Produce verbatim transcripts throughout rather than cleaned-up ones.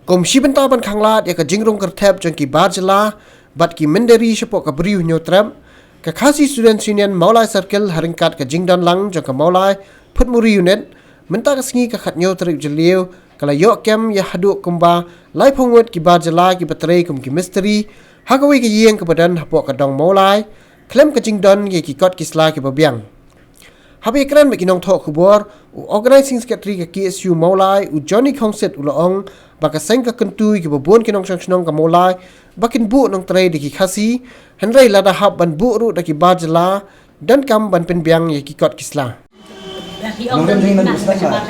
Kum shi bynta ban khanglad ïa ka jingrung kyrthep jong ki bar jylla bad ki mynder shapoh ka briew Hynñiewtrep, ka Khasi Students Union Mawlai Circle ha ryngkat ka jingdon lang jong ka Mawlai Phutmuri Unit mynta ka sngi ka khathynñiew tarik Jylliew ka la ïoh kem ïa haduh kumba laiphew ngut ki bar jylla kiba trei kum ki mistri ha kawei ka ïing kaba don hapoh ka dong Mawlai khlem ka jingdon ïa ki kot ki sla kiba biang. Haba ïakren bad ki nongthoh khubor, u Organising Secretary ka K S U Mawlai, u Johnny Khongsit, u la ong ba ka seng ka kyntu ïa kiba bun ki nongshong shnong ka Mawlai ba kin buh nongtrei da ki Khasi, hynrei lada hap ban buh ruh da ki bar jylla, donkam ban pynbiang ïa ki kot ki sla. Nongrim ding nan sla. Ya,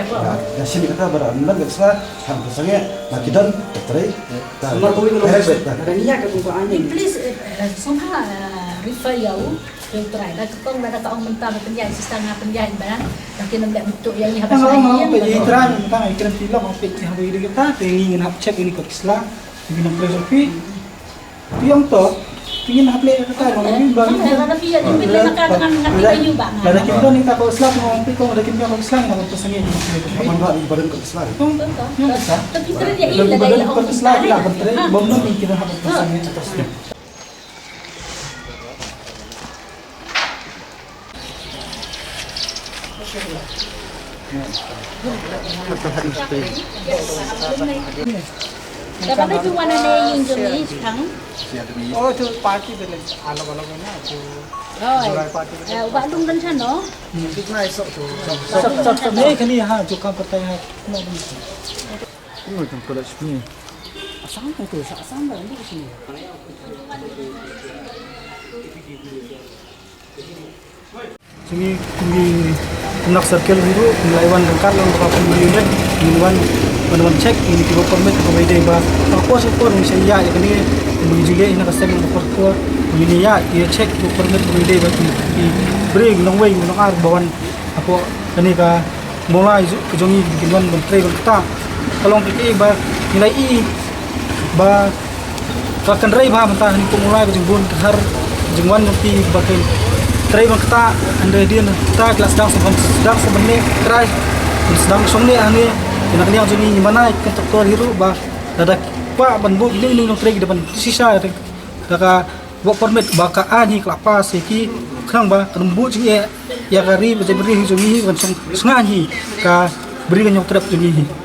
ya sini kata bara nan sla, ham sangeh, na kidan trei. Mar ko wi. Please, eh, eh, sumha, eh, refer ïa u. Te u trai, da ka kong, da ka ong mynta ba pynïaid, sister nga pynïaid ba. Da kin ym leh betul ïa ngi haba. Tang sa ong ïa ong ba ïa trai mynta ngi kren tilok ong peit ha ba ïa kita, te ngi ngin hap check ïa ni kot ki sla, ngi nang pressure fee. Ti ong to, ti ngin hap leh kata ba ngi ba ngi. Lada kin don ita kot ki sla, ong peit kong lada kin don kot ki sla, ngi nang pressure fee. Ban ba i badan kot ki sla. Tong, tong, tong. Ong sa. Tapi kren ïa i lada i la ong kot ki sla, ki la ban trei, bom nang ngi kren hap pressure fee. Dapat tu wan ane yung jong ni thang. Oh, tu party bele. Alak alak na tu. Oh, July party bele. Eh, uba dung dan chano. Tik na isok tu. Sab sab sab. Ni kani ha, jo kam partai ha. Kumno dun. Kumno dun college ni. Asam tu, asam dah ni sini. Jong ngi kum ki Kumnak Circle hi ruh, kum la wan ryngkat lang bad ka Phutmuri Unit, ngin wan, wan, wan check ïa ki work permit kaba ïadei bad ka por sha por ngin sa ïa ïa kane, kum ngi ju leh na ka seng ka por por, ngin ïa ïa check work permit kaba ïadei bad ki, ki briew nongwei nongar ba wan hapoh kane ka Mawlai ju, ka jong ngi, kin wan ban trei ban ktah. Ka long kaei ba ngi la ïohi ba ka kynrei bha mynta ha kane ka Mawlai ka jingbun ka thar jingwan jong ki ba kin trei ban ktah, hynrei hadien ktah ki la sdang sa ban, sdang sa ban leh trai, sdang shong leh hangne. Ki na ka liang jong ngi ngi mane ki kontraktor hi ruh ba lada ki kwah ban buh ïa kine ki nongtrei ki dei ban shisha da ka work permit ba ka aiñ hi ka la pass ïa ki, khnang ba kan ym buh jingeh ïa ka ri bad jaitbynriew hi jong ngi hi, kan shong shngaiñ hi ka Bri ka Hynñiewtrep jong ngi hi.